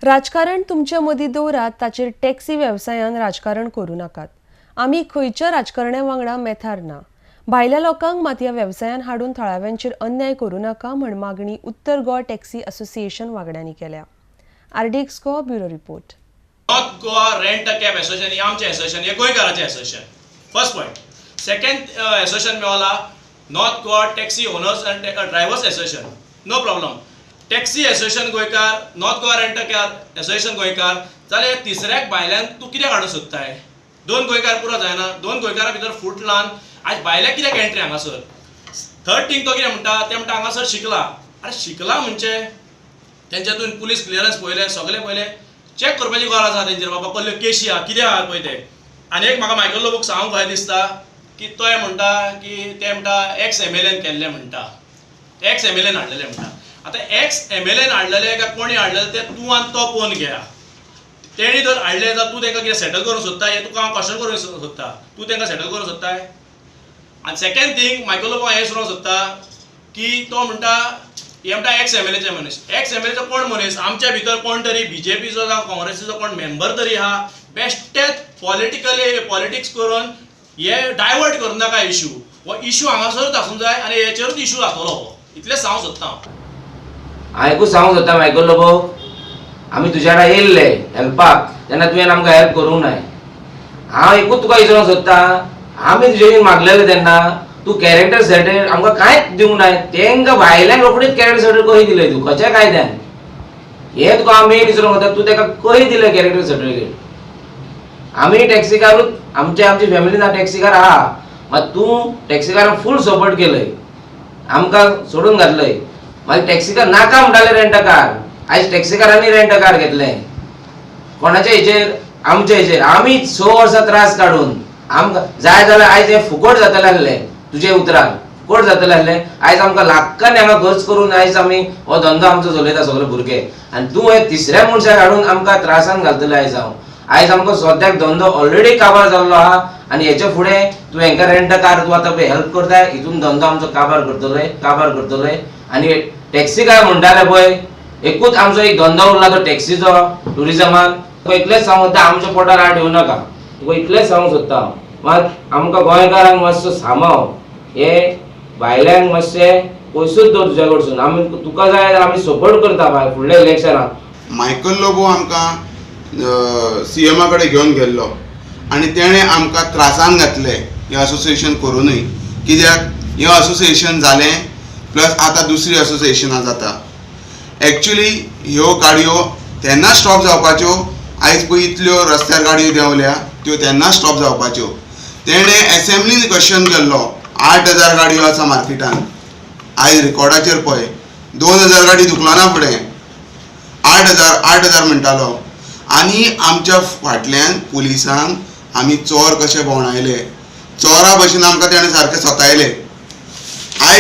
राजकारण तुमच्या मदीं दवरात, ताचेर टॅक्सी वेवसायान राजकारण करूं नाकात. आमी खंयच्या राजकारण्या वांगडा मेथार ना. भायल्या लोकांक मात ह्या वेवसायान हाडून थळाव्यांचेर अन्याय करूं नाका म्हण मागणी उत्तर गोवा टॅक्सी असोसिएशन वांगड्यांनी केल्या. RDX Goa bureau report. North Goa rent a cab association ही आमचें एसोसिएशन, हे गोंयकाराचें association, first point. Second association Mewla North Goa taxi owners and drivers association, no problem. Taxi association गोंयकार, North Goa rent a cab association गोंयकार, जाल्यार तिसऱ्याक भायल्यान तूं कित्याक हाडूंक सोदताय? दोन गोंयकार पुरो जायना? दोन गोंयकारा भितर फूट लावन आयज भायल्याक कित्याक एंट्री हांगासर? थर्ड थींग, तो कितें म्हणटा, ते म्हणटा हांगासर शिकला. आरे, शिकला म्हणजे तेंच्यातून पुलीस क्लियरन्स पळयलें, सगळें पळयलें, चॅक करपाची गरज आसा तेंचेर, बाबा कसल्यो केशी आहा, कितें आहा पळय ते. आनी एक म्हाका मायकल लोबोक सांगूंक कशें दिसता की तोय म्हणटा की ते म्हणटा एक्स एमएलएन केल्ले म्हणटा, एक्स एमएलएन हाडलेले म्हणटा. आतां एक्स एमएलएन हाडलेले काय कोणी हाडलेले ते तूं आनी तो पळोवन घेया. तेणी जर हाडले जाल्यार तूं तांकां कितें सेटल करूंक सोदता? हें तुका हांव क्वेश्चन करूंक सोदता. तूं तांकां सेटल करूंक सोदताय? आनी सेकंड थींग, मायकल लोबो हें विचारूंक सोदता की तो म्हणटा, हे म्हणटा एक्स एमएलएचे मनीस. एक्स एमएलएचो कोण मनीस? आमच्या भितर कोण तरी बीजेपीचो जावं काँग्रेसीचो कोण मेंबर तरी आहा? बेश्टेच पॉलिटिकली पॉलिटिक्स करून हे डायवर्ट करूं नाका इशू. हो इशू हांगासरूच आसूंक जाय आनी हेचेरूच इशू जातलो हो, इतलेंच हांव सोदता हांव. हांव एकूच सांगूंक सोदता मायकल लोबो, आमी तुज्या वांगडा येयल्ले हेल्पाक तेन्ना तुवें आमकां हेल्प करूंक नाय. हांव एकूच तुका विचारूंक सोदता, आमी तुजे कडेन मागलेले तेन्ना तूं कॅरेक्टर सर्टिफिकेट आमकां कांयच दिवंक नाय. तेंकां भायल्यांक रोखडीच कॅरेक्टर सर्टिफिकेट कशी दिले तूं? खंयच्या कायद्यान? हें तुका हांव मेन विचारूंक सोदता, तूं तेका कशी दिले कॅरेक्टर सर्टिफिकेट? आमी टॅक्सीकारूच, आमचे आमची फॅमिली ना टॅक्सीकार आहा, मात तूं टॅक्सीकारांक फूल सपोर्ट केलय, आमकां सोडून घातलय. मागीर टॅक्सीकार नाका म्हणटाले रेंट कार, आयज टॅक्सीकारांनी रेंट कार घेतलें. कोणाच्या हेचेर? आमच्या हेचेर. आमी 6 वर्सां त्रास काडून आमकां जाय जाल्यार आयज हें फुकट जातलें आसलें, तुजे उतरान फुकट जातलें आसलें. आयज आमकां लाखांनी हांगा खर्च करून आयज आमी हो धंदो आमचो चलयता सगळे भुरगे, आनी तूं हे तिसऱ्या मनशाक हाडून आमकां त्रासान घालतले. आयज हांव आयज आमकां सद्याक धंदो ऑलरेडी काबार जाल्लो आहा, आनी हेच्या फुडें तूं हेंकां रेंट कार तूं आतां पळय हेल्प करताय, हितून धंदो आमचो काबार करतले, काबार करतले. आनी टॅक्सीकार म्हणटाले पळय, एकूच आमचो एक धंदो उरला तो टॅक्सीचो ट्युरिजमान. तुका इतलेंच सांगूंक सोदता, आमच्या पोटार आड येवं नाका, तुका इतलेंच सांगूंक सोदता हांव. मात आमकां गोंयकारांक मातसो सांबाळ, हे भायल्यांक मातशें पयसूच दवर तुज्या कडसून. आमी तुका जाय जाल्यार आमी सपोर्ट करता भाय फुडल्या इलेक्शनाक. मायकल लोबो आमकां सीएमा कडेन घेवन गेल्लो आनी तेणें आमकां त्रासान घातले हें असोसिएशन करुनूय. कित्याक हें असोसिएशन जालें प्लस आतां दुसरी असोसिएशनां जाता. एक्चुली ह्यो गाडयो तेन्ना स्टॉप जावपाच्यो, आयज पळय इतल्यो रस्त्यार गाडयो देंवल्या त्यो तेन्ना स्टॉप जावपाच्यो. तेणें एसेंब्लीन क्वेश्चन केल्लो, 8000 गाडयो आसा मार्केटान, आयज रिकॉर्डाचेर पळय 2000 गाडी धुकलना फुडें 8000 8000 म्हणटालो. आनी आमच्या फाटल्यान पुलिसांक आमी चोर कशे भोंवडायले, चोरा भशेन आमकां तेणें सारकें सतायले. आयज